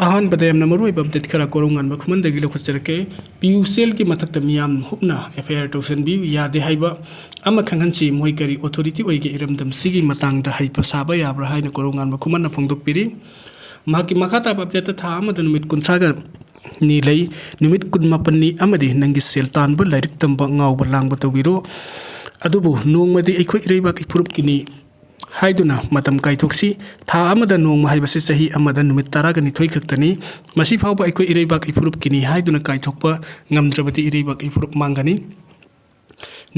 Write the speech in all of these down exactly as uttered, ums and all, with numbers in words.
ꯑꯍꯥꯟꯕꯗ ꯌꯥꯝꯅ ꯃꯔꯨ ꯑꯣꯏꯕ ꯑꯞꯗꯦꯠ ꯈꯔ ꯀꯣꯔꯧꯉꯥꯟꯕ ꯈꯨꯃꯟꯗꯒꯤ ꯂꯧꯈꯠꯆꯔꯛꯀꯦ꯫ ꯄꯤ ꯌꯨ ꯁꯦꯜꯒꯤ ꯃꯊꯛꯇ ꯃꯤꯌꯥꯝ ꯍꯨꯞꯅ ꯑꯦꯐ ꯑꯥꯏ ꯑꯥꯔ ꯇꯧꯁꯤꯟꯕꯤꯌꯨ ꯌꯥꯗꯦ ꯍꯥꯏꯕ ꯑꯃ ꯈꯪꯍꯟꯁꯤ꯫ ꯃꯣꯏ ꯀꯔꯤ ꯑꯣꯊꯣꯔꯤꯇꯤ ꯑꯣꯏꯒꯦ ꯏꯔꯝꯗꯝꯁꯤꯒꯤ ꯃꯇꯥꯡꯗ ꯍꯩꯄ ꯁꯥꯕ ꯌꯥꯕ꯭ꯔꯥ ꯍꯥꯏꯅ ꯀꯣꯔꯧꯉꯥꯟꯕ ꯈꯨꯃꯟꯅ ꯐꯣꯡꯗꯣꯛꯄꯤꯔꯤ꯫ ꯃꯍꯥꯛꯀꯤ ꯃꯈꯥ ꯇꯥꯕ ꯑꯞꯗꯦꯠꯇ ꯊꯥ ꯑꯃꯗ ꯅꯨꯃꯤꯠ ꯀꯨꯟꯊ꯭ꯔꯥꯒ ꯅꯤ ꯂꯩ꯫ ꯅꯨꯃꯤꯠ ꯀꯨꯟꯃꯥꯄꯟꯅꯤ ꯑꯃꯗꯤ ꯅꯪꯒꯤ ꯁꯦꯜ ꯇꯥꯟꯕ, ꯂꯥꯏꯔꯤꯛ ꯇꯝꯕ, ꯉꯥꯎꯕ ꯂꯥꯡꯕ ꯇꯧꯕꯤꯔꯣ꯫ ꯑꯗꯨꯕꯨ ꯅꯣꯡꯃꯗꯤ ꯑꯩꯈꯣꯏ ꯏꯔꯩꯕꯥꯛ ꯏꯐꯨꯔꯨꯞꯀꯤꯅꯤ ꯍꯥꯏꯗꯨꯅ ꯃꯇꯝ ꯀꯥꯏꯊꯣꯛꯁꯤ꯫ ꯊꯥ ꯑꯃꯗ ꯅꯣꯡꯃ ꯍꯥꯏꯕꯁꯤ ꯆꯍꯤ ꯑꯃꯗ ꯅꯨꯃꯤꯠ ꯇꯔꯥꯒꯅꯤꯊꯣꯏ ꯈꯛꯇꯅꯤ꯫ ꯃꯁꯤ ꯐꯥꯎꯕ ꯑꯩꯈꯣꯏ ꯏꯔꯩꯕꯥꯛ ꯏꯐꯨꯔꯨꯞꯀꯤꯅꯤ ꯍꯥꯏꯗꯨꯅ ꯀꯥꯏꯊꯣꯛꯄ ꯉꯝꯗ꯭ꯔꯕꯗꯤ ꯏꯔꯩꯕꯥꯛ ꯏꯐꯨꯔꯨꯞ ꯃꯥꯡꯒꯅꯤ꯫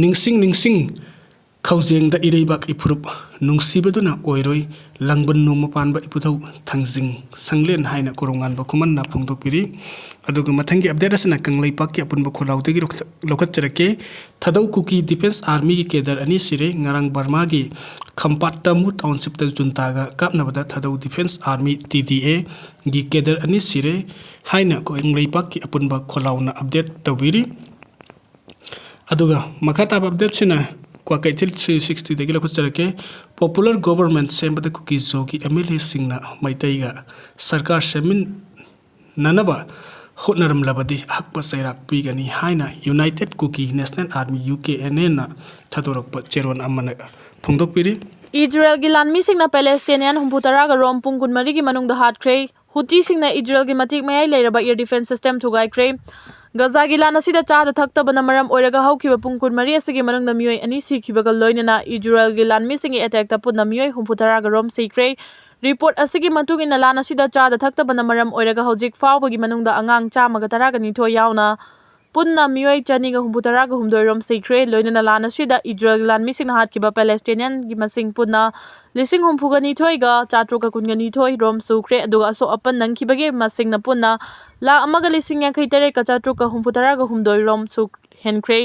ꯅꯤꯡꯁꯤꯡ ꯅꯤꯡꯁꯤꯡ ꯈꯧꯖꯦꯡꯗ ꯏꯔꯩꯕꯥꯛ ꯏꯐꯨꯔꯨꯞ ꯅꯨꯡꯁꯤꯕꯗꯨꯅ ꯑꯣꯏꯔꯣꯏ꯫ ꯂꯥꯡꯕꯟ ꯅꯣꯡꯃ ꯄꯥꯟꯕ ꯏꯄꯨꯊꯧ ꯊꯥꯡꯖꯤꯡ ꯁꯪꯂꯦꯟ ꯍꯥꯏꯅ ꯀꯣꯔꯧꯉꯥꯟꯕ ꯈꯨꯃꯟꯅ ꯐꯣꯡꯗꯣꯛꯄꯤꯔꯤ꯫ ꯑꯗꯨꯒ ꯃꯊꯪꯒꯤ ꯑꯞꯗꯦꯠ ꯑꯁꯤꯅ ꯀꯪꯂꯩꯄꯥꯛꯀꯤ ꯑꯄꯨꯟꯕ ꯈꯣꯜꯂꯥꯎꯗꯒꯤ ꯂꯧꯈꯠ-, ꯂꯧꯈꯠꯆꯔꯛꯀꯦ꯫ ꯊꯥꯗꯧ ꯀꯨꯀꯤ ꯗꯤꯐꯦꯟꯁ ꯑꯥꯔꯃꯤꯒꯤ ꯀꯦꯗꯔ ꯑꯅꯤ ꯁꯤꯔꯦ꯫ ꯉꯔꯥꯡ ꯕꯔꯃꯥꯒꯤ ꯈꯝꯄꯥꯠꯇꯃꯨ ꯇꯥꯎꯟꯁꯤꯞꯇ ꯖꯨꯟꯇꯥꯒ ꯀꯥꯞꯅꯕꯗ ꯊꯥꯗꯧ ꯗꯤꯐꯦꯟꯁ ꯑꯥꯔꯃꯤ, ꯇꯤ ꯗꯤ ꯑꯦ, ꯒꯤ ꯀꯦꯗꯔ ꯑꯅꯤ ꯁꯤꯔꯦ ꯍꯥꯏꯅ ꯀꯪꯂꯩꯄꯥꯛꯀꯤ ꯑꯄꯨꯟꯕ ꯈꯣꯜꯂꯥꯎꯅ ꯑꯞꯗꯦꯠ ꯇꯧꯕꯤꯔꯤ꯫ ꯑꯗꯨꯒ ꯃꯈꯥ ꯇꯥꯕ ꯑꯞꯗꯦꯠꯁꯤꯅ ꯀ꯭ꯋꯥꯀꯩꯊꯦꯜ ꯊ꯭ꯔꯤ ꯁꯤꯛꯁꯇꯤꯗꯒꯤ ꯂꯧꯈꯠꯆꯔꯛꯀꯦ꯫ ꯄꯣꯄꯨꯂꯔ ꯒꯣꯕꯔꯃꯦꯟ ꯁꯦꯝꯕꯗ ꯀꯨꯀꯤ ꯖꯣꯒꯤ ꯑꯦꯝ ꯑꯦꯜ ꯑꯦꯁꯤꯡꯅ ꯃꯩꯇꯩꯒ ꯁꯔꯀꯥꯔ ꯁꯦꯝꯃꯤꯟꯅꯅꯕ ꯍꯣꯠꯅꯔꯝꯂꯕꯗꯤ ꯑꯍꯛꯄ ꯆꯩꯔꯥꯛ ꯄꯤꯒꯅꯤ ꯍꯥꯏꯅ united Kuki national army, U K N ꯑꯦꯅ ꯊꯥꯗꯣꯔꯛꯄ ꯆꯦꯔꯣꯜ ꯑꯃꯅ ꯐꯣꯡꯗꯣꯛꯄꯤꯔꯤ꯫ ꯏꯖꯔꯦꯜꯒꯤ ꯂꯥꯟꯃꯤꯁꯤꯡꯅ ꯄꯦꯂꯦꯁꯇꯤꯅꯤꯌꯥꯟ ꯍꯨꯝꯐꯨꯇꯔꯥꯒ ꯔꯣꯝ ꯄꯨꯡ ꯀꯨꯟꯃꯔꯤꯒꯤ ꯃꯅꯨꯡꯗ ꯍꯥꯠꯈ꯭ꯔꯦ꯫ ꯍꯨꯇꯤꯁꯤꯡꯅ ꯏꯖꯔꯦꯜꯒꯤ ꯃꯇꯤꯛ ꯃꯌꯥꯏ ꯂꯩꯔꯕ ꯑꯦꯌꯔ ꯗꯤꯐꯦꯟꯁ ꯁꯤꯁꯇꯦꯝ ꯊꯨꯒꯥꯏꯈ꯭ꯔꯦ꯫ ꯒꯖꯥꯒꯤ ꯂꯥꯟ ꯑꯁꯤꯗ ꯆꯥꯗ ꯊꯛꯇꯕꯅ ꯃꯔꯝ ꯑꯣꯏꯔꯒ ꯍꯧꯈꯤꯕ ꯄꯨꯡ ꯀꯨꯟꯃꯔꯤ ꯑꯁꯤꯒꯤ ꯃꯅꯨꯡꯗ ꯃꯤꯑꯣꯏ ꯑꯅꯤ ꯁꯤꯈꯤꯕꯒ ꯂꯣꯏꯅꯅ ꯏꯖꯔꯦꯜꯒꯤ ꯂꯥꯟꯃꯤꯁꯤꯡꯒꯤ ꯑꯦꯇꯦꯛꯇ ꯄꯨꯟꯅ ꯃꯤꯑꯣꯏ ꯍꯨꯝꯐꯨꯇꯔꯥꯒ ꯔꯣꯝ ꯁꯤꯈ꯭ꯔꯦ꯫ ꯔꯤꯄꯣꯔꯠ ꯑꯁꯤꯒꯤ ꯃꯇꯨꯡ ꯏꯟꯅ ꯂꯥꯟ ꯑꯁꯤꯗ ꯆꯥꯗ ꯊꯛꯇꯕꯅ ꯃꯔꯝ ꯑꯣꯏꯔꯒ ꯍꯧꯖꯤꯛ ꯐꯥꯎꯕꯒꯤ ꯃꯅꯨꯡꯗ ꯑꯉꯥꯡ ꯆꯥꯝꯃꯒ ꯇꯔꯥꯒ ꯅꯤꯊꯣꯏ ꯌꯥꯎꯅ ꯄꯨꯟꯅ ꯃꯤꯑꯣꯏ ꯆꯅꯤꯒ ꯍꯨꯝꯐꯨꯇꯔꯥꯒ ꯍꯨꯝꯗꯣꯏ ꯔꯣꯝ ꯁꯤꯈ꯭ꯔꯦ꯫ ꯂꯣꯏꯅꯅ ꯂꯥꯟ ꯑꯁꯤꯗ ꯏꯖꯔꯦꯜꯒꯤ ꯂꯥꯟꯃꯤꯁꯤꯡꯅ ꯍꯥꯠꯈꯤꯕ ꯄꯦꯂꯦꯁꯇꯤꯅꯤꯌꯟꯒꯤ ꯃꯁꯤꯡ ꯄꯨꯟꯅ ꯂꯤꯁꯤꯡ ꯍꯨꯝꯐꯨꯒ ꯅꯤꯊꯣꯏꯒ ꯆꯥꯇ꯭ꯔꯨꯛꯀ ꯀꯨꯟꯒ ꯅꯤꯊꯣꯏ ꯔꯣꯝ ꯁꯨꯈ꯭ꯔꯦ꯫ ꯑꯗꯨꯒ ꯑꯁꯣꯛ ꯑꯄꯟ ꯅꯪꯈꯤꯕꯒꯤ ꯃꯁꯤꯡꯅ ꯄꯨꯟꯅ ꯂꯥꯈ ꯑꯃꯒ ꯂꯤꯁꯤꯡ ꯌꯥꯡꯈꯩ ꯇꯔꯦꯠꯀ ꯆꯥꯇ꯭ꯔꯨꯛꯀ ꯍꯨꯝꯐꯨꯇꯔꯥꯒ ꯍꯨꯝꯗꯣꯏ ꯔꯣꯝ ꯁꯨ-, ꯍꯦꯟꯈ꯭ꯔꯦ꯫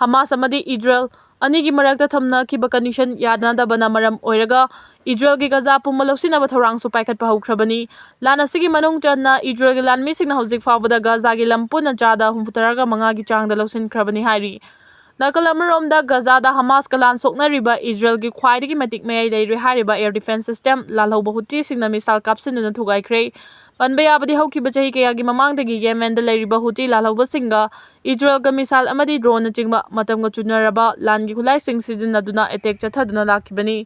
ꯍꯃꯥꯁ ꯑꯃꯗꯤ ꯏꯖꯔꯦꯜ ꯑꯅꯤꯒꯤ ꯃꯔꯛꯇ ꯊꯝꯅꯈꯤꯕ ꯀꯟꯗꯤꯁꯟ ꯌꯥꯗꯅꯗꯕꯅ ꯃꯔꯝ ꯑꯣꯏꯔꯒ ꯏꯖꯔꯦꯜꯒꯤ ꯒꯖꯥ ꯄꯨꯝꯕ ꯂꯧꯁꯤꯟꯅꯕ ꯊꯧꯔꯥꯡꯁꯨ ꯄꯥꯏꯈꯠꯄ ꯍꯧꯈ꯭ꯔꯕꯅꯤ꯫ ꯂꯥꯟ ꯑꯁꯤꯒꯤ ꯃꯅꯨꯡ ꯆꯟꯅ ꯏꯖꯔꯦꯜꯒꯤ ꯂꯥꯟꯃꯤꯁꯤꯡꯅ ꯍꯧꯖꯤꯛ ꯐꯥꯎꯕꯗ ꯒꯖꯥꯒꯤ ꯂꯝ ꯄꯨꯟꯅ ꯆꯥꯗ ꯍꯨꯝꯐꯨꯇꯔꯥꯒ ꯃꯉꯥꯒꯤ ꯆꯥꯡꯗ ꯂꯧꯁꯤꯟꯈ꯭ꯔꯕꯅꯤ ꯍꯥꯏꯔꯤ꯫ ꯅꯥꯀꯜ ꯑꯃꯔꯣꯝꯗ ꯒꯖꯥꯗ ꯍꯃꯥꯁꯀ ꯂꯥꯟ ꯁꯣꯛꯅꯔꯤꯕ ꯏꯖꯔꯦꯜꯒꯤ ꯈ꯭ꯋꯥꯏꯗꯒꯤ ꯃꯇꯤꯛ ꯃꯌꯥꯏ ꯂꯩꯔꯦ ꯍꯥꯏꯔꯤꯕ ꯑꯦꯌꯔ ꯗꯤꯐꯦꯟꯁ ꯁꯤꯁꯇꯦꯝ ꯂꯥꯜꯍꯧꯕ ꯍꯨꯇꯤꯁꯤꯡꯅ ꯃꯤꯁꯥꯏꯜ ꯀꯥꯞꯁꯤꯟꯗꯨꯅ ꯊꯨꯒꯥꯏꯈ꯭ꯔꯦ꯫ ꯄꯟꯕ ꯌꯥꯕꯗꯤ ꯍꯧꯈꯤꯕ ꯆꯍꯤ ꯀꯌꯥꯒꯤ ꯃꯃꯥꯡꯗꯒꯤ ꯌꯦꯃꯦꯟꯗ ꯂꯩꯔꯤꯕ ꯍꯨꯇꯤ ꯂꯥꯜꯍꯧꯕꯁꯤꯡꯒ ꯏꯖꯔꯦꯜꯒ ꯃꯤꯁꯥꯏꯜ ꯑꯃꯗꯤ ꯗ꯭ꯔꯣꯟꯅꯆꯤꯡꯕ ꯃꯇꯝꯒ ꯆꯨꯅꯔꯕ ꯂꯥꯟꯒꯤ ꯈꯨꯠꯂꯥꯏꯁꯤꯡ ꯁꯤꯖꯤꯟꯅꯗꯨꯅ ꯑꯦꯇꯦꯛ ꯆꯠꯊꯗꯨꯅ ꯂꯥꯛꯈꯤꯕꯅꯤ꯫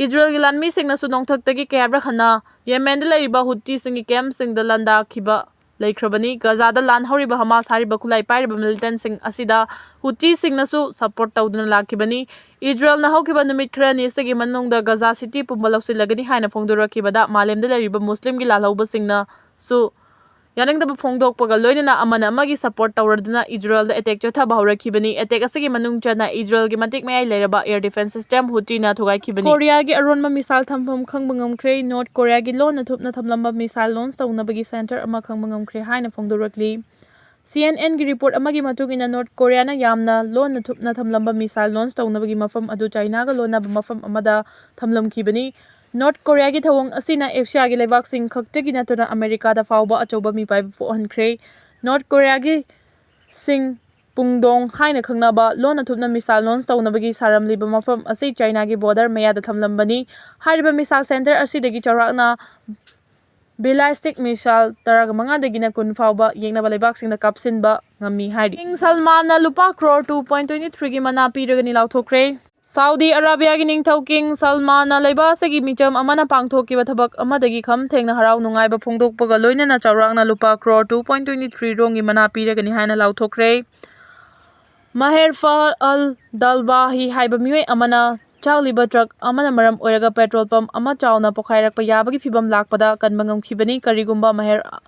ꯏꯖꯔꯦꯜꯒꯤ ꯂꯥꯟꯃꯤꯁꯤꯡꯅꯁꯨ ꯅꯣꯡꯊꯛꯇꯒꯤ ꯀꯌꯥꯔꯛ ꯍꯟꯅ ꯌꯦꯃꯦꯟꯗ ꯂꯩꯔꯤꯕ ꯍꯨꯇꯤꯁꯤꯡꯒꯤ ꯀꯦꯝꯞꯁꯤꯡꯗ ꯂꯥꯟꯗꯥꯈꯤꯕ ꯂꯩꯈ꯭ꯔꯕꯅꯤ꯫ ꯒꯖꯥꯗ ꯂꯥꯟ ꯍꯧꯔꯤꯕ ꯍꯃꯥꯁ ꯍꯥꯏꯔꯤꯕ ꯈꯨꯠꯂꯥꯏ ꯄꯥꯏꯔꯤꯕ ꯃꯤꯂꯤꯇꯦꯟꯁꯤꯡ ꯑꯁꯤꯗ ꯍꯨꯇꯤꯁꯤꯡꯅꯁꯨ ꯁꯄꯣꯔꯠ ꯇꯧꯗꯨꯅ ꯂꯥꯛꯈꯤꯕꯅꯤ꯫ ꯏꯖꯔꯦꯜꯅ ꯍꯧꯈꯤꯕ ꯅꯨꯃꯤꯠ ꯈꯔꯅꯤ ꯑꯁꯤꯒꯤ ꯃꯅꯨꯡꯗ ꯒꯖꯥ ꯁꯤꯇꯤ ꯄꯨꯝꯕ ꯂꯧꯁꯤꯜꯂꯒꯅꯤ ꯍꯥꯏꯅ ꯐꯣꯡꯗꯣꯔꯛꯈꯤꯕꯗ ꯃꯥꯂꯦꯝꯗ ꯂꯩꯔꯤꯕ ꯃꯨꯁꯂꯤꯝꯒꯤ ꯂꯥꯜꯍꯧꯕꯁꯤꯡꯅꯁꯨ ꯌꯥꯅꯤꯡꯗꯕ ꯐꯣꯡꯗꯣꯛꯄꯒ ꯂꯣꯏꯅꯅ ꯑꯃꯅ ꯑꯃꯒꯤ ꯁꯄꯣꯔꯠ ꯇꯧꯔꯗꯨꯅ ꯏꯖꯔꯦꯜꯗ ꯑꯦꯇꯦꯛ ꯆꯠꯊꯕ ꯍꯧꯔꯛꯈꯤꯕꯅꯤ꯫ ꯑꯦꯇꯦꯛ ꯑꯁꯤꯒꯤ ꯃꯅꯨꯡ ꯆꯟꯅ ꯏꯖꯔꯦꯜꯒꯤ ꯃꯇꯤꯛ ꯃꯌꯥꯏ ꯂꯩꯔꯕ ꯑꯦꯌꯔ ꯗꯤꯐꯦꯟꯁ ꯁꯤꯁꯇꯦꯝ ꯍꯨꯇꯤꯅ ꯊꯨꯒꯥꯏꯈꯤꯕꯅꯤ꯫ ꯀꯣꯔꯤꯌꯥꯒꯤ ꯑꯔꯣꯟꯕ ꯃꯤꯁꯥꯏꯜ ꯊꯝꯐꯝ ꯈꯪꯕ ꯉꯝꯈ꯭ꯔꯦ꯫ ꯅꯣꯔꯠ ꯀꯣꯔꯤꯌꯥꯒꯤ ꯂꯣꯟꯅ ꯊꯨꯞꯅ ꯊꯝꯂꯝꯕ ꯃꯤꯁꯥꯏꯜ ꯂꯣꯟꯆ ꯇꯧꯅꯕꯒꯤ ꯁꯦꯟꯇꯔ ꯑꯃ ꯈꯪꯕ ꯉꯝꯈ꯭ꯔꯦ ꯍꯥꯏꯅ ꯐꯣꯡꯗꯣꯔꯛꯂꯤ꯫ ꯁꯤ ꯑꯦꯟ ꯑꯦꯟꯒꯤ ꯔꯤꯄꯣꯔꯠ ꯑꯃꯒꯤ ꯃꯇꯨꯡ ꯏꯟꯅ, ꯅꯣꯔꯠ ꯀꯣꯔꯤꯌꯥꯅ ꯌꯥꯝꯅ ꯂꯣꯟꯅ ꯊꯨꯞꯅ ꯊꯝꯂꯝꯕ ꯃꯤꯁꯥꯏꯜ ꯂꯣꯟꯆ ꯇꯧꯅꯕꯒꯤ ꯃꯐꯝ ꯑꯗꯨ ꯆꯥꯏꯅꯥꯒ ꯂꯣꯟꯅꯕ ꯃꯐꯝ ꯑꯃꯗ ꯊꯝꯂꯝꯈꯤꯕꯅꯤ꯫ ꯅꯣꯔꯠ ꯀꯣꯔꯤꯌꯥꯒꯤ ꯊꯧꯑꯣꯡ ꯑꯁꯤꯅ ꯑꯦꯁꯤꯌꯥꯒꯤ ꯂꯩꯕꯥꯛꯁꯤꯡ ꯈꯛꯇꯒꯤ ꯅꯠꯇꯅ ꯑꯃꯦꯔꯤꯀꯥꯗ ꯐꯥꯎꯕ ꯑꯆꯧꯕ ꯃꯤꯄꯥꯏꯕ ꯄꯣꯛꯍꯟꯈ꯭ꯔꯦ꯫ ꯅꯣꯔꯠ ꯀꯣꯔꯤꯌꯥꯒꯤ ꯁꯤꯡ ꯄꯨꯡꯗꯣꯡ ꯍꯥꯏꯅ ꯈꯪꯅꯕ ꯂꯣꯟꯅ ꯊꯨꯞꯅ ꯃꯤꯁꯥꯏꯜ ꯂꯣꯟꯆ ꯇꯧꯅꯕꯒꯤ ꯁꯥꯔꯝꯂꯤꯕ ꯃꯐꯝ ꯑꯁꯤ ꯆꯥꯏꯅꯥꯒꯤ ꯕꯣꯔꯗꯔ ꯃꯌꯥꯗ ꯊꯝꯂꯝꯕꯅꯤ꯫ ꯍꯥꯏꯔꯤꯕ ꯃꯤꯁꯥꯏꯜ ꯁꯦꯟꯇꯔ ꯑꯁꯤꯗꯒꯤ ꯆꯥꯎꯔꯥꯛꯅ ꯕꯦꯂꯤꯁꯇꯤꯛ ꯃꯤꯁꯥꯏꯜ ꯇꯔꯥꯃꯉꯥꯗꯒꯤꯅ ꯀꯨꯟ ꯐꯥꯎꯕ ꯌꯦꯛꯅꯕ ꯂꯩꯕꯥꯛꯁꯤꯡꯗ ꯀꯥꯞꯁꯤꯟꯕ ꯉꯝꯃꯤ ꯍꯥꯏꯔꯤ꯫ ꯀꯤꯡ ꯁꯜꯃꯥꯟꯅ ꯂꯨꯄꯥ ꯀ꯭ꯔꯣꯔ two point twenty threeꯒꯤ ꯃꯅꯥ ꯄꯤꯔꯒꯅꯤ ꯂꯥꯎꯊꯣꯛꯈ꯭ꯔꯦ꯫ ꯁꯥꯎꯗꯤ ꯑꯔꯥꯕꯤꯌꯥꯒꯤ ꯅꯤꯡꯊꯧ ꯀꯤꯡ ꯁꯜꯃꯥꯟꯅ ꯂꯩꯕꯥꯛ ꯑꯁꯤꯒꯤ ꯃꯤꯆꯝ ꯑꯃꯅ ꯄꯥꯡꯊꯣꯛꯈꯤꯕ ꯊꯕꯛ ꯑꯃꯗꯒꯤ ꯈꯝ ꯊꯦꯡꯅ ꯍꯔꯥꯎ ꯅꯨꯡꯉꯥꯏꯕ ꯐꯣꯡꯗꯣꯛꯄꯒ ꯂꯣꯏꯅꯅ ꯆꯥꯎꯔꯥꯛꯅ ꯂꯨꯄꯥ crore two point twenty three ꯔꯣꯝꯒꯤ ꯃꯅꯥ ꯄꯤꯔꯒꯅꯤ ꯍꯥꯏꯅ ꯂꯥꯎꯊꯣꯛꯈ꯭ꯔꯦ꯫ ꯃꯍꯦꯔ ꯐꯍꯗ ꯑꯜ ꯗꯜꯕꯥꯍꯤ ꯍꯥꯏꯕ ꯃꯤꯑꯣꯏ ꯑꯃꯅ ꯆꯥꯛꯂꯤꯕ ꯇ꯭ꯔꯛ ꯑꯃꯅ ꯃꯔꯝ ꯑꯣꯏꯔꯒ ꯄꯦꯇ꯭ꯔꯣꯜ ꯄꯝꯞ ꯑꯃ ꯆꯥꯎꯅ ꯄꯣꯈꯥꯏꯔꯛꯄ ꯌꯥꯕꯒꯤ ꯐꯤꯚꯝ ꯂꯥꯛꯄꯗ ꯀꯟꯕ ꯉꯝꯈꯤꯕꯅꯤ꯫ ꯀꯔꯤꯒꯨꯝꯕ ꯃꯍꯦꯔ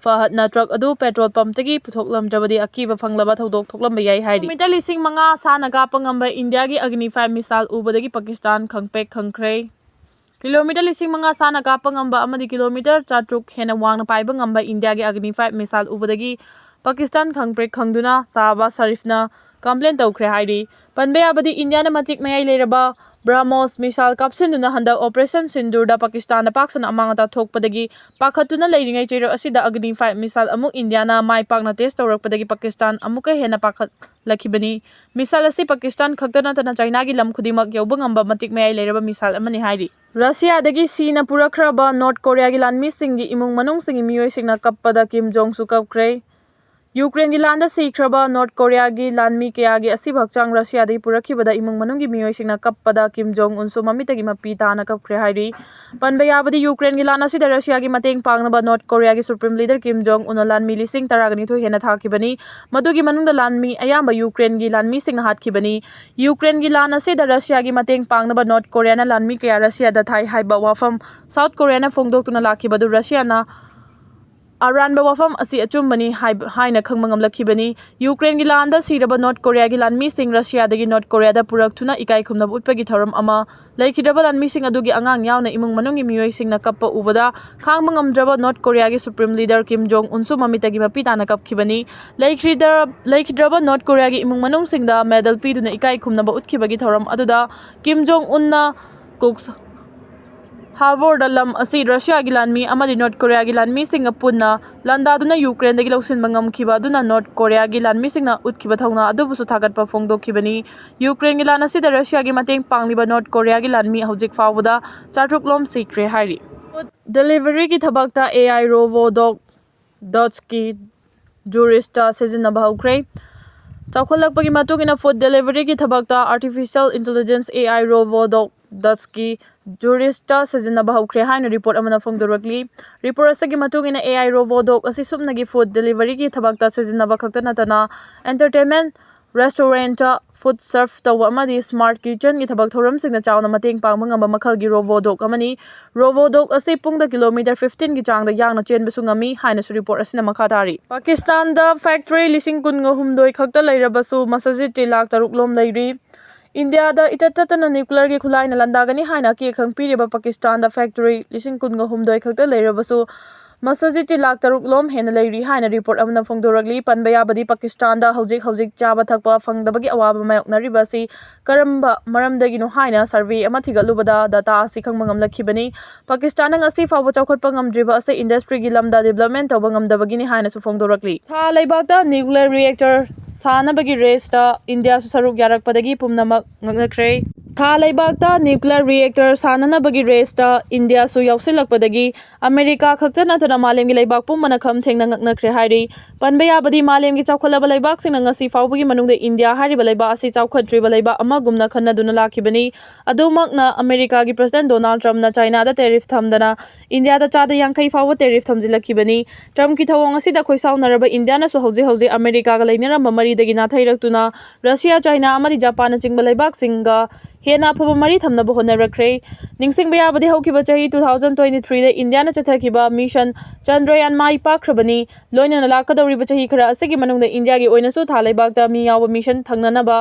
ꯐꯍꯗꯅ ꯇ꯭ꯔꯛ ꯑꯗꯨ ꯄꯦꯇ꯭ꯔꯣꯜ ꯄꯝꯞꯇꯒꯤ ꯄꯨꯊꯣꯛꯂꯝꯗ꯭ꯔꯕꯗꯤ ꯑꯀꯤꯕ ꯐꯪꯂꯕ ꯊꯧꯗꯣꯛ ꯊꯣꯛꯂꯝꯕ ꯌꯥꯏ ꯍꯥꯏꯔꯤ꯫ ꯀꯤꯂꯣꯃꯤꯇꯔ ꯂꯤꯁꯤꯡ ꯃꯉꯥ ꯁꯥꯡꯅ ꯀꯥꯞꯄ ꯉꯝꯕ ꯏꯟꯗꯤꯌꯥꯒꯤ ꯑꯒꯅꯤ ꯐꯥꯏꯚ ꯃꯤꯁꯥꯏꯜ ꯎꯕꯗꯒꯤ ꯄꯥꯀꯤꯁꯇꯥꯟ ꯈꯪꯄ꯭ꯔꯦꯛ ꯈꯪꯈ꯭ꯔꯦ꯫ ꯀꯤꯂꯣꯃꯤꯇꯔ ꯂꯤꯁꯤꯡ ꯃꯉꯥ ꯁꯥꯡꯅ ꯀꯥꯞꯄ ꯉꯝꯕ ꯑꯃꯗꯤ ꯀꯤꯂꯣꯃꯤꯇꯔ ꯆꯥꯇ꯭ꯔꯨꯛ ꯍꯦꯟꯅ ꯋꯥꯡꯅ ꯄꯥꯏꯕ ꯉꯝꯕ ꯏꯟꯗꯤꯌꯥꯒꯤ ꯑꯒꯅꯤ ꯐꯥꯏꯚ ꯃꯤꯁꯥꯏꯜ ꯎꯕꯗꯒꯤ ꯄꯥꯀꯤꯁꯇꯥꯟ ꯈꯪꯄ꯭ꯔꯦꯛ ꯈꯪꯗꯨꯅ ꯁꯥꯍꯕꯥꯖ ꯁꯔꯤꯐꯅ ꯀꯝꯄ꯭ꯂꯦꯟ ꯇꯧꯈ꯭ꯔꯦ ꯍꯥꯏꯔꯤ꯫ ꯄꯟꯕ ꯌꯥꯕꯗꯤ ꯏꯟꯗꯤꯌꯥꯅ ꯃꯇꯤꯛ ꯃꯌꯥꯏ ꯂꯩꯔꯕ BrahMos missile ꯀꯥꯞꯁꯤꯟꯗꯨꯅ ꯍꯟꯗꯛ Operation Sindoorꯗ ꯄꯥꯀꯤꯁꯇꯥꯟꯗ ꯄꯥꯛ ꯁꯟꯅ ꯑꯃꯥꯡ ꯑꯇꯥ ꯊꯣꯛꯄꯗꯒꯤ ꯄꯥꯈꯠꯇꯨꯅ ꯂꯩꯔꯤꯉꯩ ꯆꯩꯔꯛ ꯑꯁꯤꯗ Agni five missile ꯑꯃꯨꯛ ꯏꯟꯗꯤꯌꯥꯅ ꯃꯥꯏ ꯄꯥꯛꯅ test ꯇꯧꯔꯛꯄꯗꯒꯤ ꯄꯥꯀꯤꯁꯇꯥꯟ ꯑꯃꯨꯛꯀ ꯍꯦꯟꯅ ꯄꯥꯈꯠꯂꯛꯈꯤꯕꯅꯤ꯫ Missile ꯑꯁꯤ ꯄꯥꯀꯤꯁꯇꯥꯟ ꯈꯛꯇ ꯅꯠꯇꯅ ꯆꯥꯏꯅꯥꯒꯤ ꯂꯝ ꯈꯨꯗꯤꯡꯃꯛ ꯌꯧꯕ ꯉꯝꯕ ꯃꯇꯤꯛ ꯃꯌꯥꯏ ꯂꯩꯔꯕ missile ꯑꯃꯅꯤ ꯍꯥꯏꯔꯤ꯫ ꯔꯁꯤꯌꯥꯗꯒꯤ ꯁꯤꯅ ꯄꯨꯔꯛꯈ꯭ꯔꯕ ꯅꯣꯔꯠ ꯀꯣꯔꯤꯌꯥꯒꯤ ꯂꯥꯟꯃꯤꯁꯤꯡꯒꯤ ꯏꯃꯨꯡ ꯃꯅꯨꯡꯁꯤꯡꯒꯤ ꯃꯤꯑꯣꯏꯁꯤꯡꯅ ꯀꯞꯄꯗ ꯀꯤꯝ ꯖꯣꯡꯁꯨ ꯀꯞꯈ꯭ꯔꯦ꯫ ꯌꯨꯀ꯭ꯔꯦꯟꯒꯤ ꯂꯥꯟꯗ ꯁꯤꯈ꯭ꯔꯕ ꯅꯣꯔꯠ ꯀꯣꯔꯤꯌꯥꯒꯤ ꯂꯥꯟꯃꯤ ꯀꯌꯥꯒꯤ ꯑꯁꯤꯕ ꯍꯛꯆꯥꯡ ꯔꯁꯤꯌꯥꯗꯒꯤ ꯄꯨꯔꯛꯈꯤꯕꯗ ꯏꯃꯨꯡ ꯃꯅꯨꯡꯒꯤ ꯃꯤꯑꯣꯏꯁꯤꯡꯅ ꯀꯞꯄꯗ ꯀꯤꯝ ꯖꯣꯡ ꯎꯟꯁꯨ ꯃꯃꯤꯠꯇꯒꯤ ꯃꯄꯤ ꯇꯥꯅ ꯀꯞꯈ꯭ꯔꯦ ꯍꯥꯏꯔꯤ꯫ ꯄꯟꯕ ꯌꯥꯕꯗꯤ, ꯌꯨꯀ꯭ꯔꯦꯟꯒꯤ ꯂꯥꯟ ꯑꯁꯤꯗ ꯔꯁꯤꯌꯥꯒꯤ ꯃꯇꯦꯡ ꯄꯥꯡꯅꯕ ꯅꯣꯔꯠ ꯀꯣꯔꯤꯌꯥꯒꯤ Supreme Leader ꯀꯤꯝ ꯖꯣꯡ ꯎꯟꯅ ꯂꯥꯟꯃꯤ ꯂꯤꯁꯤꯡ ꯇꯔꯥꯒ ꯅꯤꯊꯣꯏ ꯍꯦꯟꯅ ꯊꯥꯈꯤꯕꯅꯤ꯫ ꯃꯗꯨꯒꯤ ꯃꯅꯨꯡꯗ ꯂꯥꯟꯃꯤ ꯑꯌꯥꯝꯕ ꯌꯨꯀ꯭ꯔꯦꯟꯒꯤ ꯂꯥꯟꯃꯤꯁꯤꯡꯅ ꯍꯥꯠꯈꯤꯕꯅꯤ꯫ ꯌꯨꯀ꯭ꯔꯦꯟꯒꯤ ꯂꯥꯟ ꯑꯁꯤꯗ ꯔꯁꯤꯌꯥꯒꯤ ꯃꯇꯦꯡ ꯄꯥꯡꯅꯕ ꯅꯣꯔꯠ ꯀꯣꯔꯤꯌꯥꯅ ꯂꯥꯟꯃꯤ ꯀꯌꯥ ꯔꯁꯤꯌꯥꯗ ꯊꯥꯏ ꯍꯥꯏꯕ ꯋꯥꯐꯝ ꯁꯥꯎꯠ ꯀꯣꯔꯤꯌꯥꯅ ꯐꯣꯡꯗꯣꯛꯇꯨꯅ ꯂꯥꯛꯈꯤꯕ ꯑꯗꯨ ꯔꯁꯤꯌꯥꯅ ꯑꯔꯥꯟꯕ ꯋꯥꯐꯝ ꯑꯁꯤ ꯑꯆꯨꯝꯕꯅꯤ ꯍꯥꯏꯕ, ꯍꯥꯏꯅ ꯈꯪꯕ ꯉꯝꯂꯛꯈꯤꯕꯅꯤ꯫ ꯌꯨꯀ꯭ꯔꯦꯟꯒꯤ ꯂꯥꯟꯗ ꯁꯤꯔꯕ ꯅꯣꯔꯠ ꯀꯣꯔꯤꯌꯥꯒꯤ ꯂꯥꯟꯃꯤꯁꯤꯡ ꯔꯁꯤꯌꯥꯗꯒꯤ ꯅꯣꯔꯠ ꯀꯣꯔꯤꯌꯥꯗ ꯄꯨꯔꯛꯇꯨꯅ ꯏꯀꯥꯏ ꯈꯨꯝꯅꯕ ꯎꯠꯄꯒꯤ ꯊꯧꯔꯝ ꯑꯃ ꯂꯩꯈꯤꯗ꯭ꯔꯕ ꯂꯥꯟꯃꯤꯁꯤꯡ ꯑꯗꯨꯒꯤ ꯑꯉꯥꯡ ꯌꯥꯎꯅ ꯏꯃꯨꯡ ꯃꯅꯨꯡꯒꯤ ꯃꯤꯑꯣꯏꯁꯤꯡꯅ ꯀꯞꯄ ꯎꯕꯗ ꯈꯥꯡꯕ ꯉꯝꯗ꯭ꯔꯕ ꯅꯣꯔꯠ ꯀꯣꯔꯤꯌꯥꯒꯤ Supreme Leader ꯀꯤꯝ ꯖꯣꯡ ꯎꯟꯁꯨ ꯃꯃꯤꯠꯇꯒꯤ ꯃꯄꯤ ꯇꯥꯅ ꯀꯞꯈꯤꯕꯅꯤ꯫ ꯂꯩꯈꯤꯗ꯭ꯔ-, ꯂꯩꯈꯤꯗ꯭ꯔꯕ ꯅꯣꯔꯠ ꯀꯣꯔꯤꯌꯥꯒꯤ ꯏꯃꯨꯡ ꯃꯅꯨꯡꯁꯤꯡꯗ medal ꯄꯤꯗꯨꯅ ꯏꯀꯥꯏ ꯈꯨꯝꯅꯕ ꯎꯠꯈꯤꯕꯒꯤ ꯊꯧꯔꯝ ꯑꯗꯨꯗ ꯀꯤꯝ ꯖꯣꯡ ꯎꯟꯅ ꯀꯨꯛꯁ ꯍꯥꯔꯕꯔꯗ ꯂꯝ ꯑꯁꯤ ꯔꯁꯤꯌꯥꯒꯤ ꯂꯥꯟꯃꯤ ꯑꯃꯗꯤ ꯅꯣꯔꯠ ꯀꯣꯔꯤꯌꯥꯒꯤ ꯂꯥꯟꯃꯤꯁꯤꯡꯒ ꯄꯨꯟꯅ ꯂꯥꯟꯗꯥꯗꯨꯅ ꯌꯨꯀ꯭ꯔꯦꯟꯗꯒꯤ ꯂꯧꯁꯤꯟꯕ ꯉꯝꯈꯤꯕ ꯑꯗꯨꯅ ꯅꯣꯔꯠ ꯀꯣꯔꯤꯌꯥꯒꯤ ꯂꯥꯟꯃꯤꯁꯤꯡꯅ ꯎꯠꯈꯤꯕ ꯊꯧꯅꯥ ꯑꯗꯨꯕꯨꯁꯨ ꯊꯥꯒꯠꯄ ꯐꯣꯡꯗꯣꯛꯈꯤꯕꯅꯤ꯫ ꯌꯨꯀ꯭ꯔꯦꯟꯒꯤ ꯂꯥꯟ ꯑꯁꯤꯗ ꯔꯁꯤꯌꯥꯒꯤ ꯃꯇꯦꯡ ꯄꯥꯡꯂꯤꯕ ꯅꯣꯔꯠ ꯀꯣꯔꯤꯌꯥꯒꯤ ꯂꯥꯟꯃꯤ ꯍꯧꯖꯤꯛ ꯐꯥꯎꯕꯗ ꯆꯥꯇ꯭ꯔꯨꯛ ꯂꯣꯝ ꯁꯤꯈ꯭ꯔꯦ ꯍꯥꯏꯔꯤ꯫ Food deliveryꯒꯤ ꯊꯕꯛꯇ AI RoboDog Dutchꯀꯤ Jurista ꯁꯤꯖꯤꯟꯅꯕ ꯍꯧꯈ꯭ꯔꯦ꯫ ꯆꯥꯎꯈꯠꯂꯛꯄꯒꯤ ꯃꯇꯨꯡ ꯏꯟꯅ food deliveryꯒꯤ ꯊꯕꯛꯇ Artificial Intelligence AI RoboDog Dutchꯀꯤ Jurista ꯁꯤꯖꯤꯟꯅꯕ ꯍꯧꯈ꯭ꯔꯦ ꯍꯥꯏꯅ report ꯑꯃꯅ ꯐꯣꯡꯗꯣꯔꯛꯂꯤ꯫ Report ꯑꯁꯤꯒꯤ ꯃꯇꯨꯡ ꯏꯟꯅ AI RoboDog ꯑꯁꯤ ꯁꯨꯞꯅꯒꯤ food deliveryꯒꯤ ꯊꯕꯛꯇ ꯁꯤꯖꯤꯟꯅꯕ ꯈꯛꯇ ꯅꯠꯇꯅ entertainment, restaurantꯇ food serve ꯇꯧꯕ ꯑꯃꯗꯤ smart kitchenꯒꯤ ꯊꯕꯛ ꯊꯧꯔꯝꯁꯤꯡꯗ ꯆꯥꯎꯅ ꯃꯇꯦꯡ ꯄꯥꯡꯕ ꯉꯝꯕ ꯃꯈꯜꯒꯤ RoboDog ꯑꯃꯅꯤ꯫ RoboDog ꯑꯁꯤ ꯄꯨꯡꯗ kilometre fifteen ꯒꯤ ꯆꯥꯡꯗ ꯌꯥꯡꯅ ꯆꯦꯟꯕꯁꯨ ꯉꯝꯃꯤ ꯍꯥꯏꯅꯁꯨ report ꯑꯁꯤꯅ ꯃꯈꯥ ꯇꯥꯔꯤ꯫ ꯄꯥꯀꯤꯁꯇꯥꯟꯗ factory ꯂꯤꯁꯤꯡ ꯀꯨꯟꯒ ꯍꯨꯝꯗꯣꯏ ꯈꯛꯇ ꯂꯩꯔꯕꯁꯨ ꯃꯁꯖꯤꯗꯇꯤ ꯂꯥꯈ ꯇꯔꯨꯛ ꯂꯣꯝ ꯂꯩꯔꯤ꯫ ꯏꯟꯗꯤꯌꯥꯗ ꯏꯇꯠ ꯇꯠꯇꯅ nuclearꯒꯤ ꯈꯨꯠꯂꯥꯏꯅ ꯂꯥꯟꯗꯥꯒꯅꯤ ꯍꯥꯏꯅ ꯑꯀꯤ ꯑꯈꯪ ꯄꯤꯔꯤꯕ ꯄꯥꯀꯤꯁꯇꯥꯟꯗ factory ꯂꯤꯁꯤꯡ ꯀꯨꯟꯒ ꯍꯨꯝꯗꯣꯏ ꯈꯛꯇ ꯂꯩꯔꯕꯁꯨ ꯃꯁꯖꯤꯗꯇꯤ ꯂꯥꯈ ꯇꯔꯨꯛ ꯂꯣꯝ ꯍꯦꯟꯅ ꯂꯩꯔꯤ ꯍꯥꯏꯅ ꯔꯤꯄꯣꯔꯠ ꯑꯃꯅ ꯐꯣꯡꯗꯣꯔꯛꯂꯤ꯫ ꯄꯟꯕ ꯌꯥꯕꯗꯤ, ꯄꯥꯀꯤꯁꯇꯥꯟꯗ ꯍꯧꯖꯤꯛ ꯍꯧꯖꯤꯛ ꯆꯥꯕ ꯊꯛꯄ ꯐꯪꯗꯕꯒꯤ ꯑꯋꯥꯕ ꯃꯥꯌꯣꯛꯅꯔꯤꯕ ꯑꯁꯤ ꯀꯔꯝꯕ ꯃꯔꯝꯗꯒꯤꯅꯣ ꯍꯥꯏꯅ ꯁꯔꯚꯦ ꯑꯃ ꯊꯤꯒꯠꯂꯨꯕꯗ ꯗꯇꯥ ꯑꯁꯤ ꯈꯪꯕ ꯉꯝꯂꯛꯈꯤꯕꯅꯤ꯫ ꯄꯥꯀꯤꯁꯇꯥꯟꯅ ꯉꯁꯤ ꯐꯥꯎꯕ ꯆꯥꯎꯈꯠꯄ ꯉꯝꯗ꯭ꯔꯤꯕ ꯑꯁꯤ ꯏꯟꯗꯁꯇ꯭ꯔꯤꯒꯤ ꯂꯝꯗ ꯗꯤꯕꯂꯞꯃꯦꯟ ꯇꯧꯕ ꯉꯝꯗꯕꯒꯤꯅꯤ ꯍꯥꯏꯅꯁꯨ ꯐꯣꯡꯗꯣꯔꯛꯂꯤ꯫ ꯊꯥ ꯂꯩꯕꯥꯛꯇ ꯅ꯭ꯌꯨꯀ꯭ꯂꯤꯌꯔ ꯔꯤꯑꯦꯛꯇꯔ ꯁꯥꯅꯕꯒꯤ ꯔꯦꯁꯇ ꯏꯟꯗꯤꯌꯥꯁꯨ ꯁꯔꯨꯛ ꯌꯥꯔꯛꯄꯗꯒꯤ ꯄꯨꯝꯅꯃꯛ ꯉꯛꯅꯈ꯭ꯔꯦ꯫ ꯊꯥ ꯂꯩꯕꯥꯛꯇ ꯅ꯭ꯌꯨꯀ꯭ꯂꯤꯌꯔ ꯔꯤꯑꯦꯛꯇꯔ ꯁꯥꯅꯅꯕꯒꯤ ꯔꯦꯁꯇ ꯏꯟꯗꯤꯌꯥꯁꯨ ꯌꯥꯎꯁꯤꯜꯂꯛꯄꯗꯒꯤ ꯑꯃꯦꯔꯤꯀꯥ ꯈꯛꯇ ꯅꯠꯇꯅ ꯃꯥꯂꯦꯝꯒꯤ ꯂꯩꯕꯥꯛ ꯄꯨꯝꯕꯅ ꯈꯝ ꯊꯦꯡꯅ ꯉꯛꯅꯈ꯭ꯔꯦ ꯍꯥꯏꯔꯤ꯫ ꯄꯟꯕ ꯌꯥꯕꯗꯤ, ꯃꯥꯂꯦꯝꯒꯤ ꯆꯥꯎꯈꯠꯂꯕ ꯂꯩꯕꯥꯛꯁꯤꯡꯅ ꯉꯁꯤ ꯐꯥꯎꯕꯒꯤ ꯃꯅꯨꯡꯗ ꯏꯟꯗꯤꯌꯥ ꯍꯥꯏꯔꯤꯕ ꯂꯩꯕꯥꯛ ꯑꯁꯤ ꯆꯥꯎꯈꯠꯇ꯭ꯔꯤꯕ ꯂꯩꯕꯥꯛ ꯑꯃꯒꯨꯝꯅ ꯈꯟꯅꯗꯨꯅ ꯂꯥꯛꯈꯤꯕꯅꯤ꯫ ꯑꯗꯨꯃꯛꯅ ꯑꯃꯦꯔꯤꯀꯥꯒꯤ ꯄ꯭ꯔꯁꯤꯗꯦꯟ ꯗꯣꯅꯥꯜꯗ ꯇ꯭ꯔꯝꯞꯅ ꯆꯥꯏꯅꯥꯗ ꯇꯦꯔꯤꯐ ꯊꯝꯗꯅ ꯏꯟꯗꯤꯌꯥꯗ ꯆꯥꯗ ꯌꯥꯡꯈꯩ ꯐꯥꯎꯕ ꯇꯦꯔꯤꯐ ꯊꯝꯖꯤꯜꯂꯛꯈꯤꯕꯅꯤ꯫ ꯇ꯭ꯔꯝꯞꯀꯤ ꯊꯧꯑꯣꯡ ꯑꯁꯤꯗ ꯈꯣꯏꯁꯥꯎꯅꯔꯕ ꯏꯟꯗꯤꯌꯥꯅꯁꯨ ꯍꯧꯖꯤꯛ ꯍꯧꯖꯤꯛ ꯑꯃꯦꯔꯤꯀꯥꯒ ꯂꯩꯅꯔꯝꯕ ꯃꯔꯤꯗꯒꯤ ꯅꯥꯊꯩꯔꯛꯇꯨꯅ ꯔꯁꯤꯌꯥ, ꯆꯥꯏꯅꯥ ꯑꯃꯗꯤ ꯖꯄꯥꯟꯅꯆꯤꯡꯕ ꯂꯩꯕꯥꯛꯁꯤꯡꯒ ꯍꯦꯟꯅ ꯑꯐꯕ ꯃꯔꯤ ꯊꯝꯅꯕ ꯍꯣꯠꯅꯔꯛꯈ꯭ꯔꯦ꯫ ꯅꯤꯡꯁꯤꯡꯕ ꯌꯥꯕꯗꯤ, ꯍꯧꯈꯤꯕ ꯆꯍꯤ two thousand twenty threeꯗ ꯏꯟꯗꯤꯌꯥꯅ ꯆꯠꯊꯈꯤꯕ ꯃꯤꯁꯟ ꯆꯟꯗ꯭ꯔꯌꯥꯟ ꯃꯥꯏ ꯄꯥꯛꯈ꯭ꯔꯕꯅꯤ꯫ ꯂꯣꯏꯅꯅ ꯂꯥꯛꯀꯗꯧꯔꯤꯕ ꯆꯍꯤ ꯈꯔ ꯑꯁꯤꯒꯤ ꯃꯅꯨꯡꯗ ꯏꯟꯗꯤꯌꯥꯒꯤ ꯑꯣꯏꯅꯁꯨ ꯊꯥ ꯂꯩꯕꯥꯛꯇ ꯃꯤ ꯌꯥꯎꯕ ꯃꯤꯁꯟ ꯊꯪꯅꯅꯕ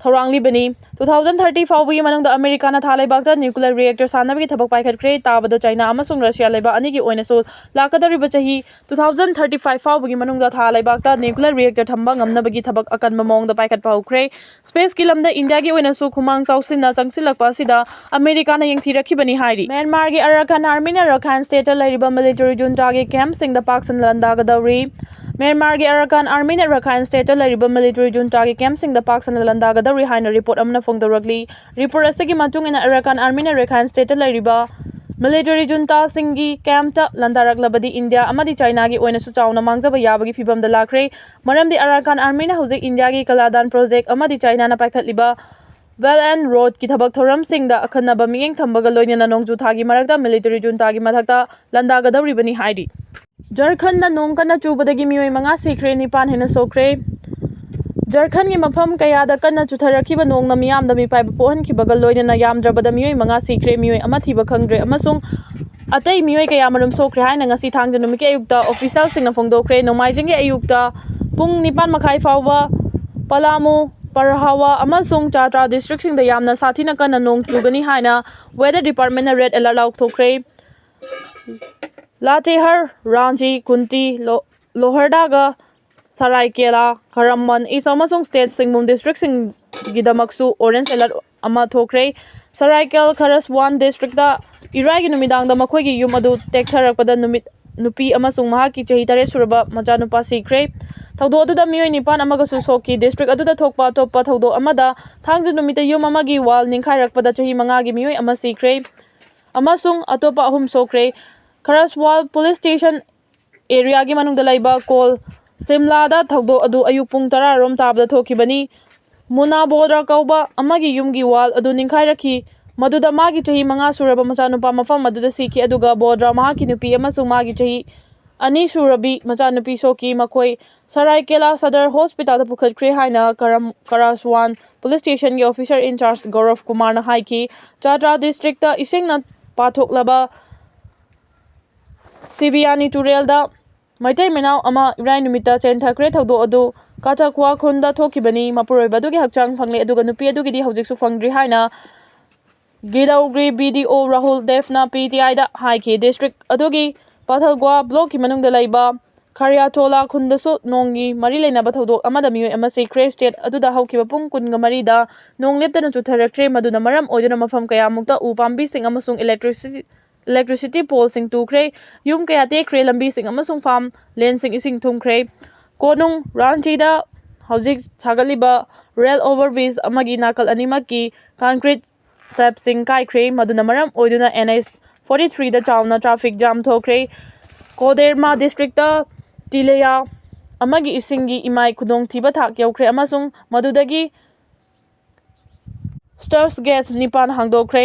ꯊꯧꯔꯥꯡꯂꯤꯕꯅꯤ꯫ Two thousand thirty ꯐꯥꯎꯕꯒꯤ ꯃꯅꯨꯡꯗ ꯑꯃꯦꯔꯤꯀꯥꯅ ꯊꯥ ꯂꯩꯕꯥꯛꯇ ꯅ꯭ꯌꯨꯀ꯭ꯂꯤꯌꯔ ꯔꯤꯑꯦꯛꯇꯔ ꯁꯥꯟꯅꯕꯒꯤ ꯊꯕꯛ ꯄꯥꯏꯈꯠꯈ꯭ꯔꯦ꯫ ꯇꯥꯕꯗ ꯆꯥꯏꯅꯥ ꯑꯃꯁꯨꯡ ꯔꯁꯤꯌꯥ ꯂꯩꯕꯥꯛ ꯑꯅꯤꯒꯤ ꯑꯣꯏꯅꯁꯨ ꯂꯥꯛꯀꯗꯧꯔꯤꯕ ꯆꯍꯤ two thousand thirty five ꯐꯥꯎꯕꯒꯤ ꯃꯅꯨꯡꯗ ꯊꯥ ꯂꯩꯕꯥꯛꯇ ꯅ꯭ꯌꯨꯀ꯭ꯂꯤꯌꯔ ꯔꯤꯑꯦꯛꯇꯔ ꯊꯝꯕ ꯉꯝꯅꯕꯒꯤ ꯊꯕꯛ ꯑꯀꯟꯕ ꯃꯑꯣꯡꯗ ꯄꯥꯏꯈꯠꯄ ꯍꯧꯈ꯭ꯔꯦ꯫ ꯁ꯭ꯄꯦꯁꯀꯤ ꯂꯝꯗ ꯏꯟꯗꯤꯌꯥꯒꯤ ꯑꯣꯏꯅꯁꯨ ꯈꯨꯃꯥꯡ ꯆꯥꯎꯁꯤꯟꯅ ꯆꯪꯁꯤꯜꯂꯛꯄ ꯑꯁꯤꯗ ꯑꯃꯦꯔꯤꯀꯥꯅ ꯌꯦꯡꯊꯤꯔꯛꯈꯤꯕꯅꯤ ꯍꯥꯏꯔꯤ꯫ ꯃ꯭ꯌꯥꯟꯃꯥꯔꯒꯤ ꯑꯔꯥꯀꯥꯟ ꯑꯥꯔꯃꯤꯅ ꯔꯈꯥꯏꯟ ꯁ꯭ꯇꯦꯠꯇ ꯂꯩꯔꯤꯕ ꯃꯤꯂꯤꯇꯔꯤ ꯖꯨꯟꯇꯥꯒꯤ ꯀꯦꯝꯞꯁꯤꯡꯗ ꯄꯥꯛ ꯁꯟꯅ ꯂꯥꯟꯗꯥꯒꯗꯧꯔꯤ꯫ ꯃ꯭ꯌꯥꯟꯃꯥꯔꯒꯤ ꯑꯔꯥꯀꯥꯟ ꯑꯥꯔꯃꯤꯅ ꯔꯈꯥꯏꯟ ꯁ꯭ꯇꯦꯠꯇ ꯂꯩꯔꯤꯕ ꯃꯤꯂꯤꯇꯔꯤ ꯖꯨꯟꯇꯥꯒꯤ ꯀꯦꯝꯞꯁꯤꯡꯗ ꯄꯥꯛ ꯁꯟꯅ ꯂꯥꯟꯗꯥꯒꯗꯧꯔꯤ ꯍꯥꯏꯅ ꯔꯤꯄꯣꯔꯠ ꯑꯃꯅ ꯐꯣꯡꯗꯣꯔꯛꯂꯤ꯫ ꯔꯤꯄꯣꯔꯠ ꯑꯁꯤꯒꯤ ꯃꯇꯨꯡ ꯏꯟꯅ, ꯑꯔꯥꯀꯥꯟ ꯑꯥꯔꯃꯤꯅ ꯔꯈꯥꯏꯟ ꯁ꯭ꯇꯦꯠꯇ ꯂꯩꯔꯤꯕ ꯃꯤꯂꯤꯇꯔꯤ ꯖꯨꯟꯇꯥꯁꯤꯡꯒꯤ ꯀꯦꯝꯞꯇ ꯂꯥꯟꯗꯥꯔꯛꯂꯕꯗꯤ ꯏꯟꯗꯤꯌꯥ ꯑꯃꯗꯤ ꯆꯥꯏꯅꯥꯒꯤ ꯑꯣꯏꯅꯁꯨ ꯆꯥꯎꯅ ꯃꯥꯡꯖꯕ ꯌꯥꯕꯒꯤ ꯐꯤꯚꯝꯗ ꯂꯥꯛꯈ꯭ꯔꯦ꯫ ꯃꯔꯝꯗꯤ ꯑꯔꯥꯀꯥꯟ ꯑꯥꯔꯃꯤꯅ ꯍꯧꯖꯤꯛ ꯏꯟꯗꯤꯌꯥꯒꯤ ꯀꯂꯥꯗꯥꯟ ꯄ꯭ꯔꯣꯖꯦꯛ ꯑꯃꯗꯤ ꯆꯥꯏꯅꯥꯅ ꯄꯥꯏꯈꯠꯂꯤꯕ ꯕꯦꯜꯠ ꯑꯦꯟ ꯔꯣꯗꯀꯤ ꯊꯕꯛ ꯊꯧꯔꯝꯁꯤꯡꯗ ꯑꯈꯟꯅꯕ ꯃꯤꯠꯌꯦꯡ ꯊꯝꯕꯒ ꯂꯣꯏꯅꯅ ꯅꯣꯡꯖꯨ ꯊꯥꯒꯤ ꯃꯔꯛꯇ ꯃꯤꯂꯤꯇꯔꯤ ꯖꯨꯟꯇꯥꯒꯤ ꯃꯊꯛꯇ ꯂꯥꯟꯗꯥꯒꯗꯧꯔꯤꯕꯅꯤ ꯍꯥꯏꯔꯤ꯫ ꯖꯔꯈꯟꯗ ꯅꯣꯡ ꯀꯟꯅ ꯆꯨꯕꯗꯒꯤ ꯃꯤꯑꯣꯏ ꯃꯉꯥ ꯁꯤꯈ꯭ꯔꯦ, ꯅꯤꯄꯥꯟ ꯍꯦꯟꯅ ꯁꯣꯛꯈ꯭ꯔꯦ꯫ ꯖꯔꯈꯟꯒꯤ ꯃꯐꯝ ꯀꯌꯥꯗ ꯀꯟꯅ ꯆꯨꯊꯔꯛꯈꯤꯕ ꯅꯣꯡꯅ ꯃꯤꯌꯥꯝꯗ ꯃꯤꯄꯥꯏꯕ ꯄꯣꯛꯍꯟꯈꯤꯕꯒ ꯂꯣꯏꯅꯅ ꯌꯥꯝꯗ꯭ꯔꯕꯗ ꯃꯤꯑꯣꯏ ꯃꯉꯥ ꯁꯤꯈ꯭ꯔꯦ, ꯃꯤꯑꯣꯏ ꯑꯃ ꯊꯤꯕ ꯈꯪꯗ꯭ꯔꯦ ꯑꯃꯁꯨꯡ ꯑꯇꯩ ꯃꯤꯑꯣꯏ ꯀꯌꯥꯃꯔꯨꯝ ꯁꯣꯛꯈ꯭ꯔꯦ ꯍꯥꯏꯅ ꯉꯁꯤ ꯊꯥꯡꯖ ꯅꯨꯃꯤꯠꯀꯤ ꯑꯌꯨꯛꯇ ꯑꯣꯐꯤꯁꯤꯌꯦꯜꯁꯤꯡꯅ ꯐꯣꯡꯗꯣꯛꯈ꯭ꯔꯦ꯫ ꯅꯣꯡꯃꯥꯏꯖꯤꯡꯒꯤ ꯑꯌꯨꯛꯇ ꯄꯨꯡ ꯅꯤꯄꯥꯟ ꯃꯈꯥꯏ ꯐꯥꯎꯕ ꯄꯂꯥꯃꯨ, ꯄꯔꯍꯥꯋꯥ ꯑꯃꯁꯨꯡ ꯆꯥꯇ꯭ꯔꯥ ꯗꯤꯁꯇ꯭ꯔꯤꯛꯁꯤꯡꯗ ꯌꯥꯝꯅ ꯁꯥꯊꯤꯅ ꯀꯟꯅ ꯅꯣꯡ ꯆꯨꯒꯅꯤ ꯍꯥꯏꯅ ꯋꯦꯗꯔ ꯗꯤꯄꯥꯔꯠꯃꯦꯟꯅ ꯔꯦꯗ ꯑꯦꯂꯔꯠ ꯂꯥꯎꯊꯣꯛꯈ꯭ꯔꯦ꯫ ꯂꯥꯇꯦꯍꯔ, ꯔꯥꯟꯆꯤ, ꯀꯨꯟꯇꯤ, ꯂꯣ- ꯂꯣꯍꯔꯗꯥꯒ ꯁꯔꯥꯏꯀꯦꯂꯥ, ꯈꯔꯝꯕꯟ, ꯏꯁ ꯑꯃꯁꯨꯡ ꯁ꯭ꯇꯦꯠ ꯁꯤꯡꯚꯨꯝ ꯗꯤꯁꯇ꯭ꯔꯤꯛꯁꯤꯡꯒꯤꯗꯃꯛꯁꯨ ꯑꯣꯔꯦꯟꯖ ꯑꯦꯂꯔꯠ ꯑꯃ ꯊꯣꯛꯈ꯭ꯔꯦ꯫ ꯁꯔꯥꯏꯀꯦꯜ ꯈꯔꯁꯋꯥꯟ ꯗꯤꯁꯇ꯭ꯔꯤꯛꯇ ꯏꯔꯥꯏꯒꯤ ꯅꯨꯃꯤꯗꯥꯡꯗ ꯃꯈꯣꯏꯒꯤ ꯌꯨꯝ ꯑꯗꯨ ꯇꯦꯛꯊꯔꯛꯄꯗ ꯅꯨꯃꯤꯠ ꯅꯨꯄꯤ ꯑꯃꯁꯨꯡ ꯃꯍꯥꯛꯀꯤ ꯆꯍꯤ ꯇꯔꯦꯠ ꯁꯨꯔꯕ ꯃꯆꯥꯅꯨꯄꯥ ꯁꯤꯈ꯭ꯔꯦ꯫ ꯊꯧꯗꯣꯛ ꯑꯗꯨꯗ ꯃꯤꯑꯣꯏ ꯅꯤꯄꯥꯟ ꯑꯃꯒꯁꯨ ꯁꯣꯛꯈꯤ꯫ ꯗꯤꯁꯇ꯭ꯔꯤꯛ ꯑꯗꯨꯗ ꯊꯣꯛꯄ ꯑꯇꯣꯞꯄ ꯊꯧꯗꯣꯛ ꯑꯃꯗ ꯊꯥꯡꯖ ꯅꯨꯃꯤꯠꯇ ꯌꯨꯝ ꯑꯃꯒꯤ ꯋꯥꯜ ꯅꯤꯡꯈꯥꯏꯔꯛꯄꯗ ꯆꯍꯤ ꯃꯉꯥꯒꯤ ꯃꯤꯑꯣꯏ ꯑꯃ ꯁꯤꯈ꯭ꯔꯦ ꯑꯃꯁꯨꯡ ꯑꯇꯣꯞꯄ ꯑꯍꯨꯝ ꯁꯣꯛꯈ꯭ꯔꯦ꯫ ꯈꯔꯁꯋꯥꯜ ꯄꯨꯂꯤꯁ ꯁ꯭ꯇꯦꯁꯟ ꯑꯦꯔꯤꯌꯥꯒꯤ ꯃꯅꯨꯡꯗ ꯂꯩꯕ ꯀꯣꯜ ꯁꯤꯝꯂꯥꯗ ꯊꯧꯗꯣꯛ ꯑꯗꯨ ꯑꯌꯨꯛ ꯄꯨꯡ ꯇꯔꯥ ꯔꯣꯝ ꯇꯥꯕꯗ ꯊꯣꯛꯈꯤꯕꯅꯤ꯫ ꯃꯨꯅꯥ ꯕꯣꯗ꯭ꯔꯥ ꯀꯧꯕ ꯑꯃꯒꯤ ꯌꯨꯝꯒꯤ ꯋꯥꯜ ꯑꯗꯨ ꯅꯤꯡꯈꯥꯏꯔꯛꯈꯤ, ꯃꯗꯨꯗ ꯃꯥꯒꯤ ꯆꯍꯤ ꯃꯉꯥ ꯁꯨꯔꯕ ꯃꯆꯥꯅꯨꯄꯥ ꯃꯐꯝ ꯑꯗꯨꯗ ꯁꯤꯈꯤ, ꯑꯗꯨꯒ ꯕꯣꯗ꯭ꯔꯥ ꯃꯍꯥꯛꯀꯤ ꯅꯨꯄꯤ ꯑꯃꯁꯨꯡ ꯃꯥꯒꯤ ꯆꯍꯤ ꯑꯅꯤ ꯁꯨꯔꯕꯤ ꯃꯆꯥꯅꯨꯄꯤ ꯁꯣꯛꯈꯤ꯫ ꯃꯈꯣꯏ ꯁꯔꯥꯏꯀꯦꯂꯥ ꯁꯗꯔ ꯍꯣꯁꯄꯤꯇꯥꯜꯗ ꯄꯨꯈꯠꯈ꯭ꯔꯦ ꯍꯥꯏꯅ ꯀꯔꯝ ꯀꯔꯥꯁꯋꯥꯟ ꯄꯨꯂꯤꯁ ꯁ꯭ꯇꯦꯁꯟꯒꯤ ꯑꯣꯐꯤꯁꯔ ꯏꯟꯆꯥꯔꯖ ꯒꯧꯔꯕ ꯀꯨꯃꯥꯔꯅ ꯍꯥꯏꯈꯤ꯫ ꯆꯥꯇ꯭ꯔꯥ ꯗꯤꯁꯇ꯭ꯔꯤꯛꯇ ꯏꯁꯤꯡꯅ ꯄꯥꯊꯣꯛꯂꯕ ꯁꯤꯕꯤꯌꯥꯅꯤ ꯇꯨꯔꯦꯜꯗ ꯃꯩꯇꯩ ꯃꯅꯥꯎ ꯑꯃ ꯏꯔꯥꯏ ꯅꯨꯃꯤꯠꯇ ꯆꯦꯟꯊꯈ꯭ꯔꯦ꯫ ꯊꯧꯗꯣꯛ ꯑꯗꯨ ꯀꯥꯆꯥꯀꯨꯋꯥ ꯈꯨꯟꯗ ꯊꯣꯛꯈꯤꯕꯅꯤ꯫ ꯃꯄꯨꯔꯣꯏꯕ ꯑꯗꯨꯒꯤ ꯍꯛꯆꯥꯡ ꯐꯪꯂꯦ, ꯑꯗꯨꯒ ꯅꯨꯄꯤ ꯑꯗꯨꯒꯤꯗꯤ ꯍꯧꯖꯤꯛꯁꯨ ꯐꯪꯗ꯭ꯔꯤ ꯍꯥꯏꯅ ꯒꯤꯗꯧꯒ꯭ꯔꯤ ꯕꯤ ꯗꯤ ꯑꯣ ꯔꯥꯍꯨꯜ ꯗꯦꯕꯅ ꯄꯤ ꯇꯤ ꯑꯥꯏꯗ ꯍꯥꯏꯈꯤ꯫ ꯗꯤꯁꯇ꯭ꯔꯤꯛ ꯑꯗꯨꯒꯤ ꯄꯥꯊꯜꯒ꯭ꯋꯥ ꯕ꯭ꯂꯣꯛꯀꯤ ꯃꯅꯨꯡꯗ ꯂꯩꯕ ꯈꯔꯤꯌꯥꯊꯣꯂꯥ ꯈꯨꯟꯗꯁꯨ ꯅꯣꯡꯒꯤ ꯃꯔꯤ ꯂꯩꯅꯕ ꯊꯧꯗꯣꯛ ꯑꯃꯗ ꯃꯤꯑꯣꯏ ꯑꯃ ꯁꯤꯈ꯭ꯔꯦ꯫ ꯁ꯭ꯇꯦꯠ ꯑꯗꯨꯗ ꯍꯧꯈꯤꯕ ꯄꯨꯡ ꯀꯨꯟꯒ ꯃꯔꯤꯗ ꯅꯣꯡ ꯂꯦꯞꯇꯅ ꯆꯨꯊꯔꯛꯈ꯭ꯔꯦ, ꯃꯗꯨꯅ ꯃꯔꯝ ꯑꯣꯏꯗꯨꯅ ꯃꯐꯝ ꯀꯌꯥꯃꯨꯛꯇ ꯎ ꯄꯥꯝꯕꯤꯁꯤꯡ ꯑꯃꯁꯨꯡ ꯏꯂꯦꯛꯇ꯭ꯔꯤꯁꯤ- ꯏꯂꯦꯛꯇ꯭ꯔꯤꯁꯤꯇꯤ ꯄꯣꯜꯁꯤꯡ ꯇꯨꯈ꯭ꯔꯦ, ꯌꯨꯝ ꯀꯌꯥ ꯇꯦꯛꯈ꯭ꯔꯦ, ꯂꯝꯕꯤꯁꯤꯡ ꯑꯃꯁꯨꯡ ꯐꯥꯝ ꯂꯦꯟꯁꯤꯡ ꯏꯁꯤꯡ ꯊꯨꯝꯈ꯭ꯔꯦ꯫ ꯀꯣꯅꯨꯡ ꯔꯥꯟꯆꯤꯗ ꯍꯧꯖꯤꯛ ꯁꯥꯒꯠꯂꯤꯕ ꯔꯦꯜ ꯑꯣꯚꯔ ꯕ꯭ꯔꯤꯖ ꯑꯃꯒꯤ ꯅꯥꯀꯜ ꯑꯅꯤꯃꯛꯀꯤ ꯀꯪꯀ꯭ꯔꯤꯠ ꯁ꯭ꯂꯦꯕꯁꯤꯡ ꯀꯥꯏꯈ꯭ꯔꯦ, ꯃꯗꯨꯅ ꯃꯔꯝ ꯑꯣꯏꯗꯨꯅ ꯑꯦꯟ ꯑꯩꯆ ꯐꯣꯔꯇꯤ ꯊ꯭ꯔꯤꯗ ꯆꯥꯎꯅ ꯇ꯭ꯔꯥꯐꯤꯛ ꯖꯥꯝ ꯊꯣꯛꯈ꯭ꯔꯦ꯫ ꯀꯣꯗꯦꯔꯃꯥ ꯗꯤꯁꯇ꯭ꯔꯤꯛꯇ ꯇꯤꯂꯦꯌꯥ ꯑꯃꯒꯤ ꯏꯁꯤꯡꯒꯤ ꯏꯃꯥꯏ ꯈꯨꯗꯣꯡꯊꯤꯕ ꯊꯥꯛ ꯌꯧꯈ꯭ꯔꯦ ꯑꯃꯁꯨꯡ ꯃꯗꯨꯗꯒꯤ ꯁ꯭ꯂꯁ ꯒꯦꯠ ꯅꯤꯄꯥꯟ ꯍꯥꯡꯗꯣꯛꯈ꯭ꯔꯦ꯫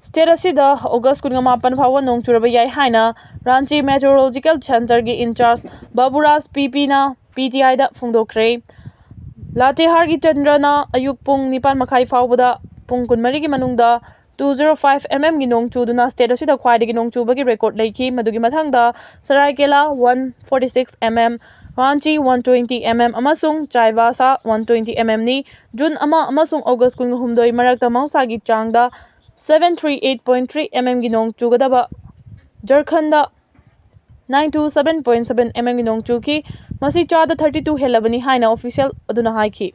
ꯁ꯭ꯇꯦꯠ ꯑꯁꯤꯗ ꯑꯣꯒꯁ ꯀꯨꯟꯒ ꯃꯥꯄꯟ ꯐꯥꯎꯕ ꯅꯣꯡ ꯆꯨꯔꯕ ꯌꯥꯏ ꯍꯥꯏꯅ ꯔꯥꯟꯆꯤ ꯃꯦꯇꯤꯑꯣꯔꯣꯂꯣꯖꯤꯀꯦꯜ ꯁꯦꯟꯇꯔꯒꯤ ꯏꯟꯆꯥꯔꯖ ꯕꯥꯕꯨꯔꯥꯖ ꯄꯤ ꯄꯤꯅ ꯄꯤ ꯇꯤ ꯑꯥꯏꯗ ꯐꯣꯡꯗꯣꯛꯈ꯭ꯔꯦ꯫ ꯂꯥꯇꯦꯍꯥꯔꯒꯤ ꯆꯟꯗ꯭ꯔꯅ ꯑꯌꯨꯛ ꯄꯨꯡ ꯅꯤꯄꯥꯟ ꯃꯈꯥꯏ ꯐꯥꯎꯕꯗ ꯄꯨꯡ ꯀꯨꯟꯃꯔꯤꯒꯤ ꯃꯅꯨꯡꯗ two zero five mm ꯒꯤ ꯅꯣꯡ ꯆꯨꯗꯨꯅ ꯁ꯭ꯇꯦꯠ ꯑꯁꯤꯗ ꯈ꯭ꯋꯥꯏꯗꯒꯤ ꯅꯣꯡ ꯆꯨꯕꯒꯤ ꯔꯦꯀꯣꯔꯗ ꯂꯩꯈꯤ꯫ ꯃꯗꯨꯒꯤ ꯃꯊꯪꯗ ꯁꯔꯥꯏꯀꯦꯂꯥ one forty six mm, Ranchi one twenty mm ꯑꯃꯁꯨꯡ ꯆꯥꯏꯕꯥꯁꯥ one twenty mm ꯅꯤ꯫ ꯖꯨꯟ ꯑꯃ ꯑꯃꯁꯨꯡ ꯑꯣꯒꯁ ꯀꯨꯟꯍꯨꯝꯗꯣꯏ ꯃꯔꯛꯇ ꯃꯍꯧꯁꯥꯒꯤ ꯆꯥꯡꯗ seven three eight point three mm ꯒꯤ ꯅꯣꯡ ꯆꯨꯒꯗꯕ ꯖꯔꯈꯟꯗ nine to seven point seven mm ꯒꯤ ꯅꯣꯡ ꯆꯨꯈꯤ꯫ ꯃꯁꯤ ꯆꯥꯗ thirty two ꯍꯦꯜꯂꯕꯅꯤ ꯍꯥꯏꯅ ꯑꯣꯐꯤꯁꯤꯌꯦꯜ ꯑꯗꯨꯅ ꯍꯥꯏꯈꯤ꯫